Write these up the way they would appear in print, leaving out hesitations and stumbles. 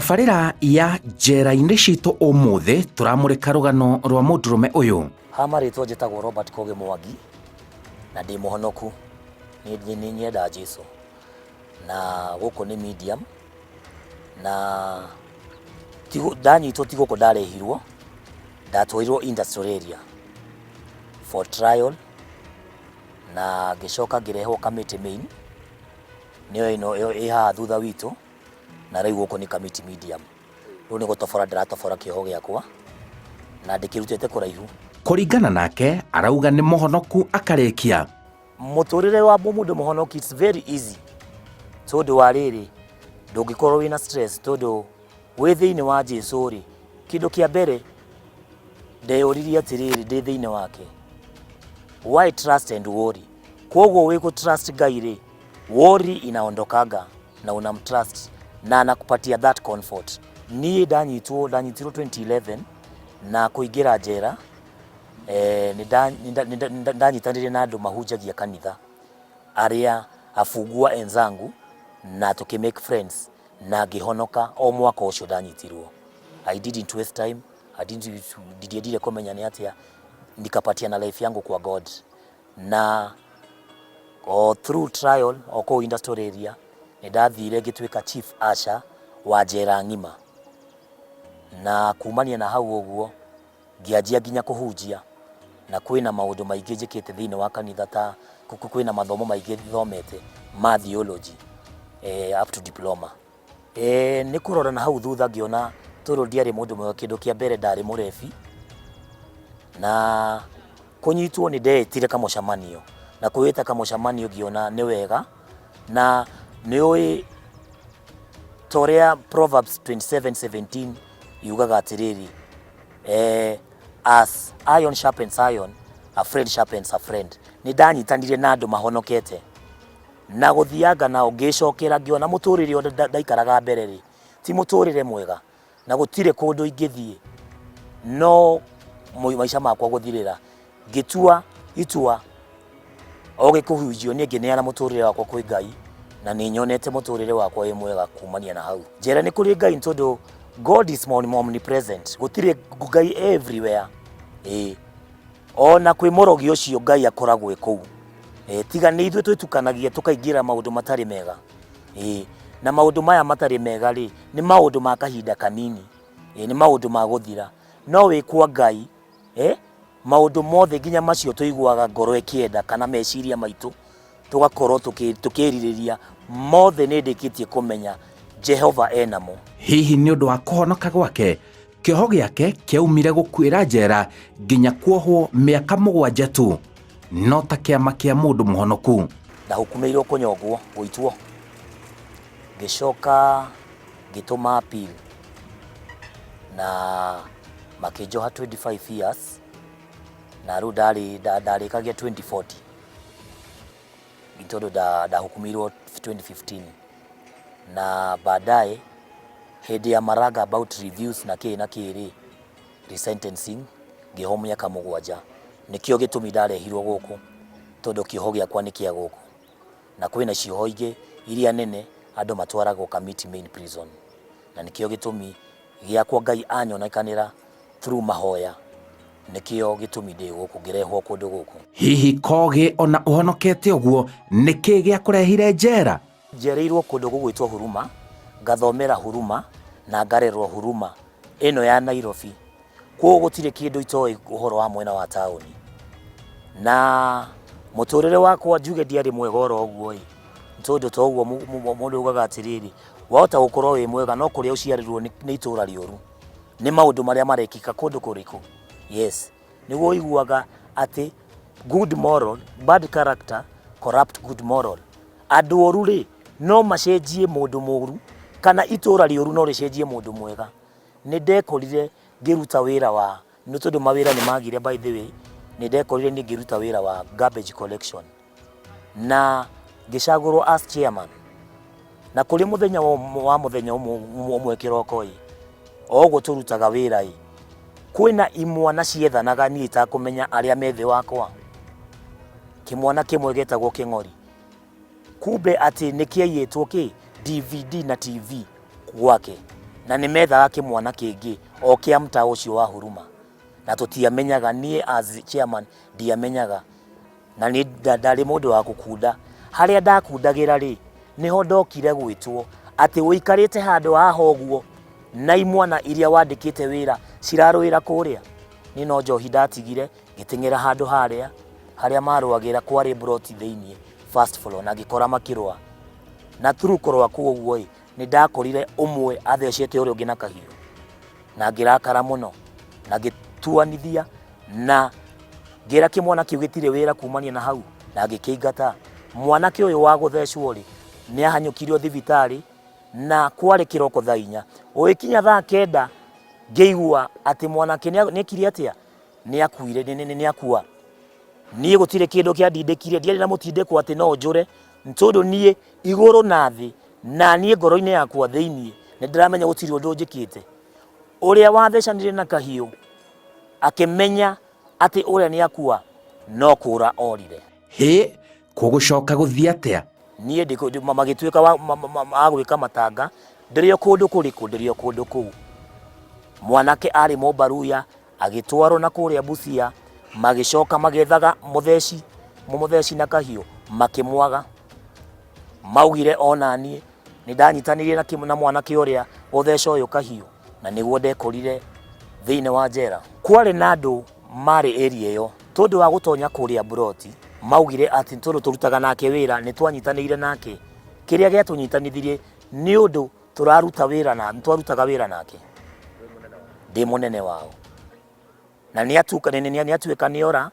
Tabarĩra ya njera-inĩ citũ ũmũthĩ tũramũrĩka rũgano rwa mũndũrũme ũyũ. Ha marĩtwa njĩtagwo Robert Kogi Mwangi na ndĩ mũhonoku, nĩ nyenda Jesu na gũkũ nĩ medium na ndanyitwo ti gũkũ ndarehirwo, ndatwarirwo industrial area for trial na ngĩcoka ngĩrehwo Kamiti main nĩyo ĩno ĩ haha thutha witũ na rĩu gũkũ nĩ Kamiti medium. Rĩu nĩ gũtobora ndĩratobora kĩoho gĩakwa na ndĩkĩrutĩte kũraihu. Kũringana nake arauga nĩ mũhonoku akarĩkia. Mũtũrĩre wa mũndũ mũhonoki it's very easy tondũ wa rĩrĩ ndũngĩkorwo wĩna stress tondũ wĩ thĩinĩ wa Jesu rĩ, kĩndũ kĩa mbere ndeyũririe atĩrĩrĩ ndĩ thĩinĩ wake, why trust and worry? Kwoguo wĩ gũ trust Ngai rĩ, worry inaondokanga na unamtrust na anakupatia that comfort. Niĩ ndanyitwo ndanyitirwo 2011 na kũingĩra njera eh, nĩ ndanyitanĩire na andũ mahunjagia kanitha arĩa afungwa enzangu na tũkĩ make friends na ngĩhonoka o mwaka ũcio ndanyitirwo. I didn't waste time, I didn't, ndiendire kũmenya nĩ atĩa, nikapatia na life yangu kwa God na o through trial o kũu industrial area nĩ ndathire ngĩtuĩka chief usher wa njera ng'ima na kumania na hau ũguo ngĩanjia nginya kũhunjia na kwĩna maũndũ maingĩ njĩkĩte thĩinĩ wa kanitha ta kwĩna mathomo maingĩ thomete ma theology up to diploma. Nĩ kũrora na hau thutha ngĩona tondũ ndiarĩ mũndũ mwega, kĩndũ kĩa mbere ndarĩ mũrebi na kũnyitwo nĩ ndetire kamũcemanio na kwĩĩta kamũcemanio ngĩona nĩ wega na nĩ ũĩ ta ũrĩa Proverbs 27:17 yugaga atĩrĩrĩ, as iron sharpens iron, a friend sharpens a friend. Nĩ ndanyitanire na andũ mahonokete na gũthianga nao ngĩcokera ngĩona mũtũrĩre ũrĩa ndaikaraga mbere rĩ ti mũtũrĩre mwega na gũtirĩ kũndũ ingĩthiĩ no maica makwa gũthirĩra. Ngĩtua itua o gĩkũhunjio niĩ ngĩneana mũtũrĩre wakwa kwĩ Ngai na nĩ nyonete mũtũrĩre wakwa wĩ mwega kumania na hau. Njera nĩ kũrĩ Ngai tondũ God is omnipresent, gũtirĩ Ngai everywhere. Ĩĩ ona kwĩ mũrogi ũcio Ngai akoragwo e kũu. Tiga nĩ ithuĩ twĩtukanagia tũkaingĩra maũndũ matarĩ mega. Ĩĩ na maũndũ maya matarĩ mega rĩ, nĩ maũndũ ma kahinda kanini. Ĩĩ nĩ maũndũ ma gũthira. No wĩ kwa Ngai, maũndũ mothe nginya macio tũiguaga ngoro ĩkĩenda kana meciria maitũ tũgakorwo tũkĩrirĩria mothe nĩ ndĩkĩtie kũmenya Jehova enamo. Hihi nĩ ũndũ wa kũhonoka gwake, kĩoho gĩake kĩaumire gũkuĩra njera nginya kuohwo mĩaka 7 tu, no ta kĩama kĩa mũndũ mũhonoku. Ndahukumĩirwo kũnyongwo, gũitwo, ngĩcoka ngĩtũma appeal na makĩnjoha 25 years na rĩu ndarĩkagia 2040 tondũ ndahukumĩirwo 2015 na baadaye hĩndĩ ya maraga about reviews na kĩ na kĩ rĩ resentencing ngĩohwo mĩaka 7. Nĩkĩo gĩtũmi ndarehirwo gũkũ tondũ kĩoho gĩakwa nĩ kĩa gũkũ na kwĩna cioho ingĩ iria nene andũ matwaragwo Kamiti main prison na nĩkĩo gĩtũmi gĩakwa Ngai anyonekanĩra through mahoya nĩkĩo gĩtũmi ndĩ gũkũ ngĩrehwo kũndũ gũkũ. Hihi Kogi ona ũhonokete ũguo nĩkĩ gĩakũrehire njera? Njereirwo kũndũ gũgwĩtwo Huruma, ngathomera Huruma na ngarerwo Huruma ĩno ya Nairobi. Kwoguo gũtirĩ kĩndũ itoĩ ũhoro wa mwena wa taũni. Na mũtũrĩre wakwa njuge ndiarĩ mwega oro ũguo ĩ, tondũ to ũguo mũndũ augaga atĩrĩrĩ, wahota gũkorwo wĩ mwega no kũrĩa ũciarĩirwo nĩ itũra rĩũru. Nĩ maũndũ marĩa marekĩka kũndũ kũrĩkũ? Yes, nĩguo ũiguaga atĩ good moral, bad character corrupt good moral. Andũ oru rĩ, no macenjie mũndũ mũru kana itũra rĩũru no rĩcenjie mũndũ mwega. Nĩ ndekorire ngĩruta wĩra wa, nĩ tondũ mawĩra nĩ magire by the way, nĩ ndekorire niĩ ngĩruta wĩra wa garbage collection na ngĩcagũrwo as chairman. Na kũrĩ mũthenya wa mũthenya ũmwe kĩroko ĩ, o ũguo tũrutaga wĩra ĩ, kwĩna imwana ciethanaga niĩ itakũmenya arĩa me thĩ wakwa. Kĩmwana kĩmwe gĩetagwo Kĩng'ori. Kumbe atĩ nĩ kĩaiyĩtwo kĩ DVD na TV gwake. Na nĩ methaga kĩmwana kĩngĩ o kĩa mtaa ũcio wa Huruma, na tũtiamenyaga. Niĩ as chairman ndiamenyaga, na niĩ ndarĩ mũndũ wa gũkunda. Harĩa ndakundagĩra rĩ, nĩho ndokire gwĩtwo atĩ ũikarĩte handũ haha ũguo na imwana iria wandĩkĩte wĩra cirarũĩra kũrĩa. Niĩ no njohi ndatigire, ngĩteng'era handũ harĩa harĩa marũagĩra, kwarĩ mburoti thĩiniĩ first floor, na ngĩkora makĩrũa. Na through kũrũa kũu ũguo ĩ, nĩ ndakorire ũmwe athecete ũrĩa ũngĩ na kahiũ, na ngĩrakara mũno na ngĩtuanithia na ngĩra kĩmwana kĩu gĩtirĩ wĩra kumania na hau, na ngĩkĩingata. Mwanake ũyũ wa gũthecwo rĩ, nĩ ahanyũkirio thibitarĩ na kwarĩ kĩroko thaa 4. Ũgĩkinya thaa 9 ngĩigua atĩ mwanake nĩekire atĩa, nĩ akuire, nĩ akua. Niĩ gũtirĩ kĩndũ kĩandindĩkire, ndiarĩ na mũtindĩko atĩ no njũre, tondũ niĩ igũrũ na thĩ na niĩ ngoro-inĩ yakwa thĩiniĩ nĩ ndĩramenya gũtirĩ ũndũ njĩkĩte. Ũrĩa wathecanire na kahiũ akĩmenya atĩ ũrĩa nĩ akua, no kũra orire. Hĩ, kũgũcoka gũthiĩ atĩa? Niĩ magĩtuĩka a gwĩka matanga, ndĩrĩ o kũndũ kũrĩkũ, ndĩrĩ o kũndũ kũu. Mwanake arĩ Mũmbaruya, agĩtwarwo na kũrĩa Busia, magĩcoka magĩethaga mũtheci, mũmũtheci na kahiũ, makĩmwaga. Maugire ona niĩ nĩ ndanyitanĩire na mwanake ũrĩa gũtheca ũyũ kahiũ, na nĩguo ndekorire thĩinĩ wa njera. Kwarĩ na andũ marĩ area ĩyo, tondũ wa gũtonya kũrĩa mburoti, maugire atĩ tondũ tũrutaga nake wĩra, nĩ twanyitanĩire nake. Kĩrĩa gĩatũnyitanithirie nĩ ũndũ tũraruta wĩra na twarutaga wĩra nake, ndĩ mũnene wao, na nĩ atuĩka nĩ ora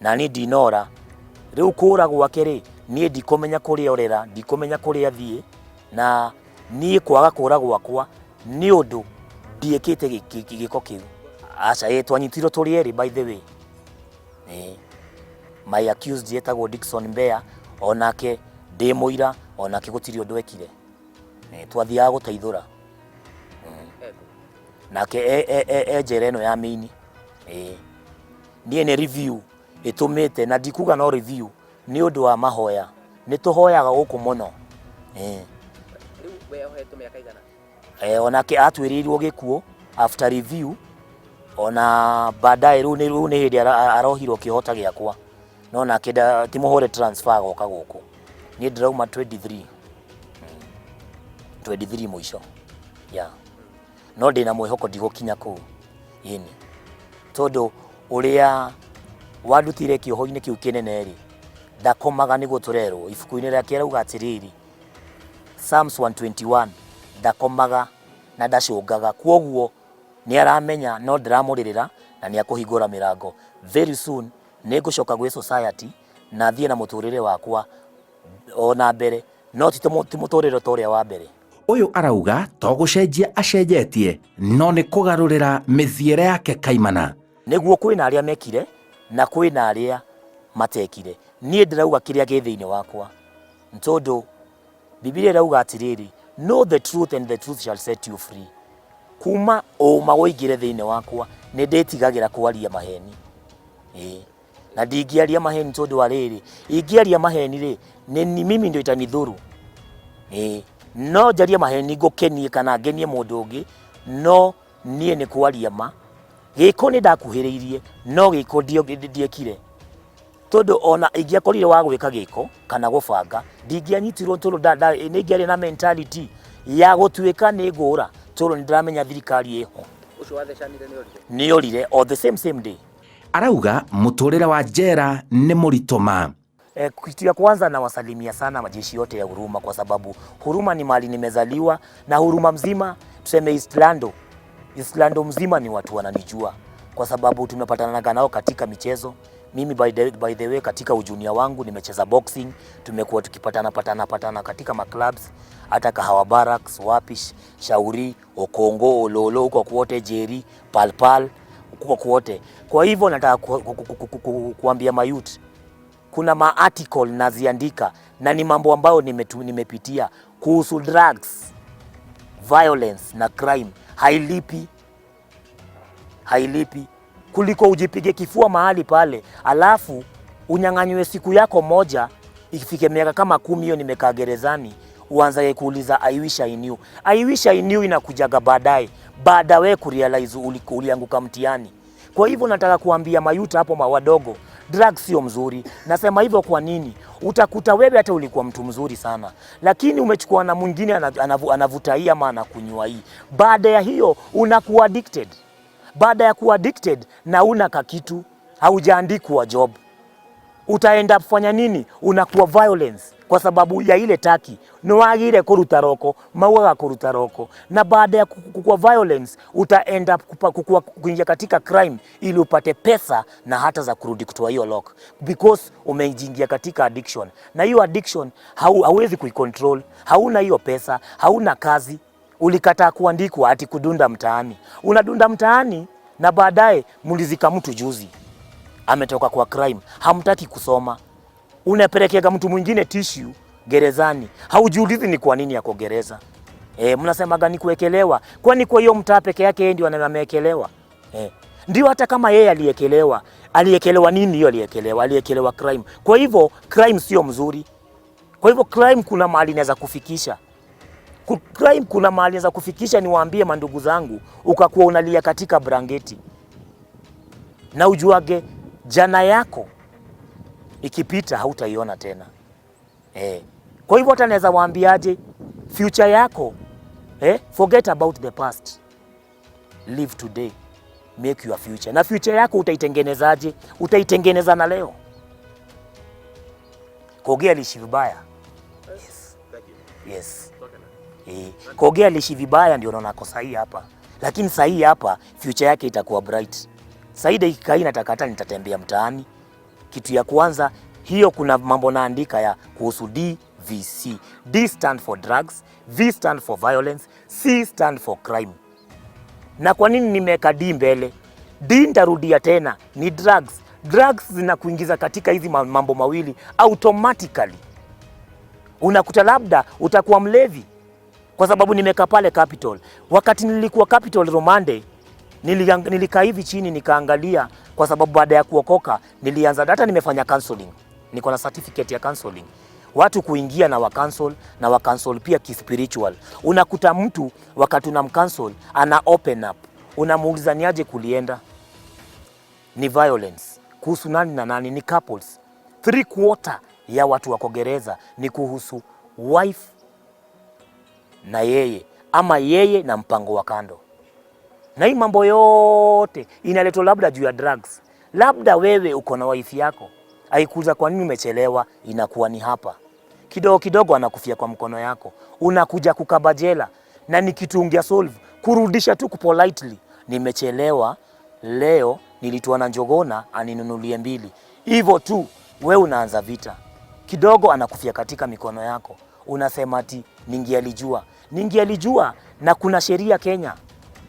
na niĩ ndinora. Rĩu kũra gwake rĩ, niĩ ndikũmenya kũrĩa orera, ndikũmenya kũrĩa athiĩ, na niĩ kwaga kũra gwakwa nĩ ũndũ ndiĩkĩte gĩko kĩu. Aca, ĩ twanyitirwo tũrĩ erĩ, by the way. Ĩ my accused etagwo Dickson Mbeya, onake ndĩ mũira, onake gũtirĩ ũndũ ekire. Twathiaga gũteithũra nake e njera ĩno ya mĩini. Niĩ nĩ review ĩtũmĩte, na ndikuga no review, nĩ ũndũ wa mahoya, nĩ tũhoyaga gũkũ mũno. Rĩu we ohetwo mĩaka igana? Onake atuĩrĩirwo gĩkuũ after review, ona baadaye rĩu nĩ hĩndĩ arohirwo kĩhota gĩakwa, no nake ti mũhũre transfer agoka gũkũ. Niĩ ndĩrauma 23, 23 mũico, yeah. No ndĩna mwĩhoko ndigũkinya kũu, ĩni, tondũ ũrĩa wandutire kĩoho-inĩ kĩu kĩnene rĩ, ndakomaga. Nĩguo tũrerwo ibuku-inĩ rĩake, arauga atĩrĩrĩ, Psalms 121, ndakomaga na ndacũngaga. Kwoguo nĩ aramenya no ndĩramũrĩrĩra na nĩ akũhingũra mĩrango. Very soon nĩ ngũcoka gwĩ society na thiĩ na mũtũrĩre wakwa o na mbere, no ti mũtũrĩre ta ũrĩa wa mbere. Ũyũ arauga to gũcenjia acenjetie, no nĩ kũgarũrĩra mĩthiĩre yake kaimana. Nĩguo kwĩna arĩa mekire na kwĩna arĩa matekire. Niĩ ndĩrauga kĩrĩa gĩ thĩinĩ wakwa, tondũ Bibilia ĩrauga atĩrĩrĩ, "Know the truth and the truth shall set you free." Kuma ũma ũingĩre thĩinĩ wakwa, nĩ ndĩtigagĩra kwaria maheni. Ĩĩ, na ndingĩaria maheni, tondũ wa rĩrĩ, ingĩaria maheni rĩ, nĩ mimi ndio itanidhuru. Ĩĩ, no njarie maheni ngũkenie kana ngenie mũndũ ũngĩ, no niĩ nĩ kwaria ma. Gĩko nĩ ndakuhĩrĩirie, no gĩko ndiekire, tondũ ona ingĩakorire wa gwĩka gĩko kana gũbanga, ndingĩanyitirwo, tondũ nĩ ingĩarĩ na mentality ya gũtuĩka nĩ ngũra, tondũ nĩ ndĩramenya thirikari ĩho. Ũcio wathecanire nĩ orire? Nĩ orire o the same same day. Arauga mũtũrĩre wa njera nĩ mũritũ ma. Kitu ya kwanza, nawasalimia sana majeshi yote ya Huruma, kwa sababu Huruma ni mahali nimezaliwa, na Huruma mzima, tuseme Eastlando, Eastlando mzima ni watu wananijua kwa sababu tumepatana nao katika michezo. Mimi by the way, katika ujunia wangu nimecheza boxing, tumekuwa tukipatana patana patana katika maclubs, hata Kahawa Barracks, wapi, Shauri, Okongo, Ololo, huko kwote, Jeri, Palpal, huko kwote. Kwa hivyo nataka kuambia mayouth, kuna ma article naziandika na ni mambo ambayo nimepitia kuhusu drugs, violence na crime. Hailipi, hailipi kuliko ujipige kifua mahali pale alafu unyang'anywe siku yako moja, ifike miaka kama 10 hiyo nimekaa gerezani. Uanzaye kuuliza, "I wish I knew." "I wish I knew" inakujaga baadaye, baada we kurealize ulianguka mtihani. Kwa hivyo nataka kuambia mayouth hapo mawadogo, drugs sio mzuri. Nasema hivyo kwa nini? Utakuta wewe hata ulikuwa mtu mzuri sana, lakini umechukua na mwingine anavuta hii ama anakunywa hii. Baada ya hiyo unakuwa addicted. Baada ya kuwa addicted na una kakitu, haujaandikwa job, utaenda kufanya nini? Unakuwa violence kwa sababu ya ile taki niwagire kuruta roko maugaga kuruta roko, na baada ya kukua violence uta end up kuingia katika crime ili upate pesa na hata za kurudi kutoa hiyo lock, because umejiingia katika addiction, na hiyo addiction hauwezi kuicontrol. Hauna hiyo pesa, hauna kazi, ulikataa kuandikwa, ati kudunda mtaani, unadunda mtaani, na baadaye mulizika mtu juzi ametoka kwa crime, hamtaki kusoma, unapelekega mtu mwingine tissue gerezani, haujiulizi ni kwa nini yako gereza. E, mnasemaga ni kuwekelewa, kwani kwa hiyo mtaa peke yake yeye ndio amewekelewa? E, ndio hata kama yeye aliekelewa, aliekelewa nini hiyo aliekelewa? Aliekelewa crime. Kwa hivyo crime sio mzuri. Kwa hivyo crime kuna mahali inaweza kufikisha. Crime kuna mahali inaweza kufikisha, niwaambie mandugu zangu, ukakuwa unalia katika brangeti na ujuage jana yako ikipita hautaiona tena. Kwa hivyo hata naweza waambiaje, future yako, forget about the past, live today, make your future. Na future yako utaitengenezaje? Utaitengeneza na leo. Koge aliishi vibaya. Yes. Thank you. Yes. Toka na. Koge aliishi vibaya, ndio naona ako sahi hapa, lakini sahi hapa future yake itakuwa bright. Sahi dakika hii nataka hata nitatembea mtaani. Kitu ya kwanza hiyo, kuna mambo naandika ya kuhusu DVC. D stand for drugs, V stand for violence, C stand for crime. Na kwa nini nimeweka D mbele? D nitarudia tena ni drugs. Drugs zinakuingiza katika hizi mambo mawili automatically. Unakuta labda utakuwa mlevi kwa sababu nimekaa pale Capital. Wakati nilikuwa Capital Romande, nilikaa hivi chini nikaangalia, kwa sababu baada ya kuokoka nilianza hata nimefanya counseling, niko na certificate ya counseling, watu kuingia na wacounsel na wacounsel pia kispiritual. Unakuta mtu wakati unamcounsel ana open up, unamuuliza ni aje kulienda, ni violence kuhusu nani na nani, ni couples. 3/4 ya watu wako gereza ni kuhusu wife na yeye ama yeye na mpango wa kando, na hii mambo yote inaletwa labda juu ya drugs. Labda wewe uko na wife yako, aikuuliza kwa nini umechelewa, inakuwa ni hapa kidogo kidogo anakufia kwa mkono yako, unakuja kukaba jela, na ni kitu ungia solve kurudisha tu politely, nimechelewa leo, nilitoa na Njogona aninunulie mbili, hivyo tu we unaanza vita kidogo, anakufia katika mikono yako, unasema ati ningealijua, ningealijua. Na kuna sheria Kenya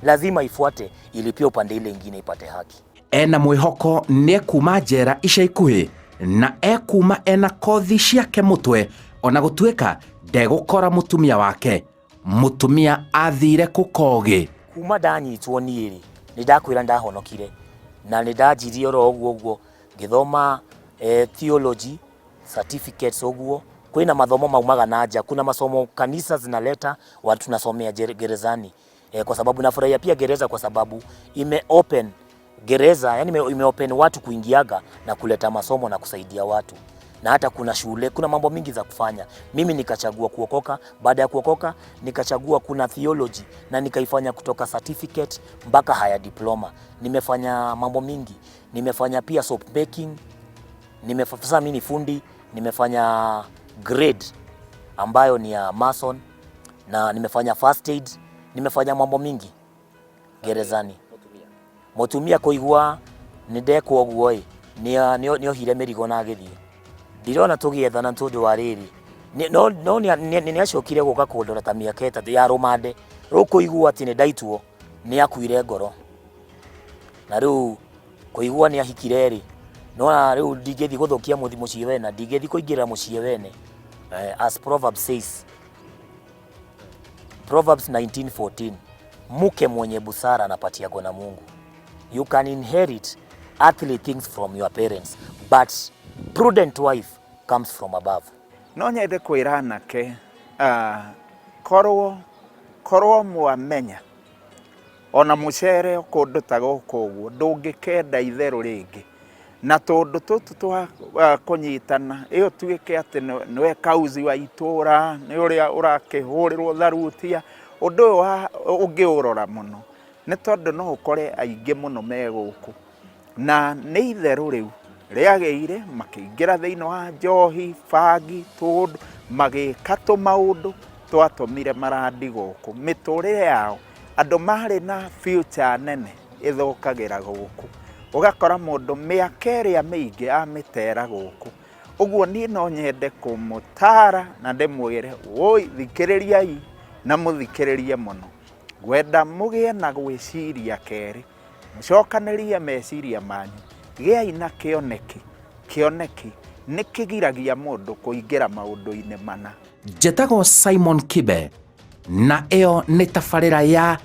lazima ifuate, ili pia upande ile ingine ipate haki. Ena mwĩhoko nĩ ekuma njera ica ikuhĩ na ekuma ena kothi ciake mũtwe, ona gũtuĩka ndegũkora mũtumia wake. Mũtumia athire kũkogĩ. Kuma ndanyitwo niĩ rĩ, nĩ ndakwĩra ndahonokire na nĩ ndanjirie oro ũguo ũguo ngĩthoma theology certificates ũguo. Kwĩna mathomo maumaga na nja, kuna masomo kanisa zinaleta watu tunasomea gerezani, kwa sababu nafurahia pia gereza kwa sababu ime open gereza, yani ime open watu kuingiaga na kuleta masomo na kusaidia watu, na hata kuna shule, kuna mambo mingi za kufanya. Mimi nikachagua kuokoka. Baada ya kuokoka nikachagua kuna theology na nikaifanya kutoka certificate mpaka higher diploma. Nimefanya mambo mingi, nimefanya pia soap making, sasa mimi ni fundi, nimefanya grade ambayo ni ya mason na nimefanya first aid, nimefanya mambo mingi gerezani. Mutumia kuigua nĩ ndekwo ũguo ĩ, nĩ ohire mĩrigo na agĩthiĩ. Ndirona tũgĩethana tondũ wa rĩrĩ, no nĩ acokire gũka kũndora ta mĩaka 3 ya rũmande. Rĩu kũigua atĩ nĩ ndaitwo nĩ akuire ngoro, na rĩu kũigua nĩ ahikire rĩ, nona rĩu ndingĩthiĩ gũthũkia mũciĩ wene, ndingĩthiĩ kũingĩrĩra mũciĩ wene. As Proverbs says, Proverbs 19:14, mke mwenye busara anapatiagwa na Mungu. You can inherit earthly things from your parents, but prudent wife comes from above. No nyende kwĩra anake Korwo korwo mwamenya ona mũcere kũndũ ta gũkũ ũguo ndũngĩkenda itherũ rĩngĩ. Na tũndũ tũtũ twa kũnyitana ĩ ũtuĩke atĩ nĩwe kauzi wa itũra, nĩ ũrĩa ũrakĩhũrĩrwo tharutia, ũndũ ũyũ ũngĩũrora mũno nĩ tondũ no ũkore aingĩ mũno me gũkũ. Na nĩ itherũ rĩu rĩagĩire makĩingĩra thĩinĩ wa njohi, bangi, tũũndũ, magĩka tũmaũndũ twatũmire marandi gũkũ. Mĩtũrĩre yao, andũ marĩ na future nene ĩthũkagĩra gũkũ. Ũgakora mũndũ mĩaka ĩrĩa mĩingĩ amĩtera gũkũ. Ũguo niĩ no nyende kũmũtara na ndĩmwĩre, woi thikĩrĩriai na mũthikĩrĩrie mũno. Ngwenda mũgĩe na gwĩciria kerĩ. Mũcokanĩrie meciria manyu, gĩai na kĩoneki. Kĩoneki nĩ kĩgiragia mũndũ kũingĩra maũndũ-inĩ mana. Njĩtagwo Simon Kibe na ĩyo nĩ tabarĩra ya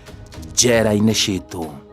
Njera-inĩ Citũ.